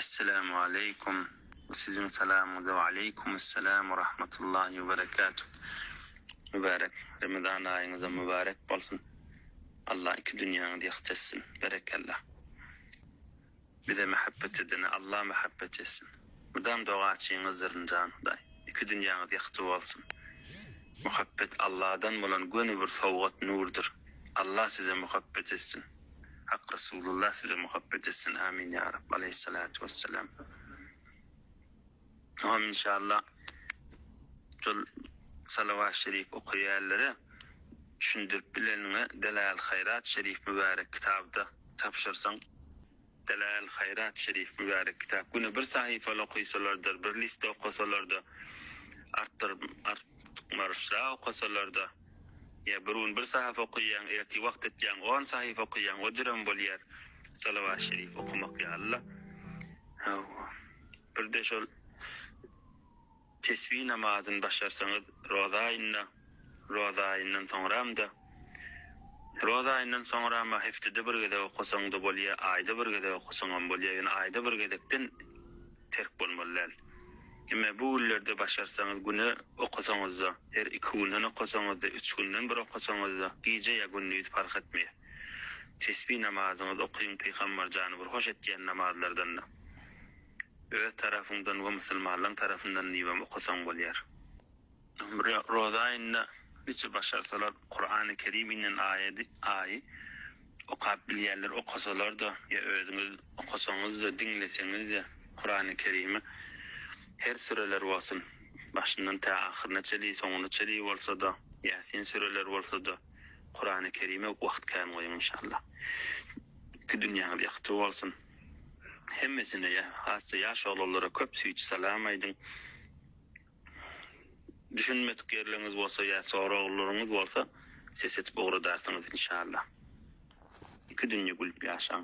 Esselamu aleýkum. Siziň salamyňyza we aleýkumessalam we rahmetullahi we berekatuh. Mübärek Remezan aýyňyzam mübärek bolsun. Allah iki dünýäňizi ýagty etsin. Berekella. Bize mähebbet edene Allah mähebbet etsin. Mydam dogaçyňyzdyryn jan Hudaý. Iki dünýäňiz ýagty bolsun. Muhabbet Allahdan bolan göni bir sowgat nurdyr. Allah size muhabbet etsin. Hak Resulullah size muhabbet etsin amin ya Rab aleyhissalatu vesselam. Tamam inşallah şol salawat şerif okaýanlara düşündirip bileniňe Delail Haýrat şerif mübärek kitabda tabşyrsaň Delail Haýrat şerif mübärek kitap güne bir sahyfaly okaýsalarda bir liste okasalarda artdyryp artykmaryşrak okasalarda ýa bir gün bir sahypa okaýaň ertir wagt etýäň on sahypa okaýaň o jürem bolýar salawat şerif okamak ýalyla hawa. Birde şol tesbi namazyny başarsaňyz roza aýynda, roza aýyndan soňramda, roza aýyndan soňrama heftede bir gezek okasaňda bolýa, aýda bir gezek okasaňam bolýa, ýöne aýda bir gezekden terk bolmaly däl. Emme bu günlerde başarsaňyz güne okasaňyzda, her iki günden okasaňyzda, üç günden bir okasaňyzda, gije ýa gündiz parh etmeýär. Tesbi namazyňyzy okyň Pygamber jany bir hoş etýän namazlardanda. Öz tarapyňdan we musulmanlaň tarapyndan diýibem okasaň bolýar. Roza aýynda niçe başarsalar Kurany Keriminden aýady aýy okap bilýänler okasalarda ýa özüňiz okasaňyzda diňleseňizde Kurany Kerimi her süreler bolsun başyndan tä ahyryna çeli soňuna çeli bolsada Ýasin süreler bolsada Kurany Kerime wagt kän goýuň inşallah. Iki dünýäňiz ýagty bolsun. Hemmesine ýa hasda ýaş oglanlara köp süýji salam aýdyň. Düşünmedik ýerleriňiz bolsa ýa soraglaryňyz bolsa ses edip ugradarsyňyz inşallah. Iki dünýe gülüp ýaşaň.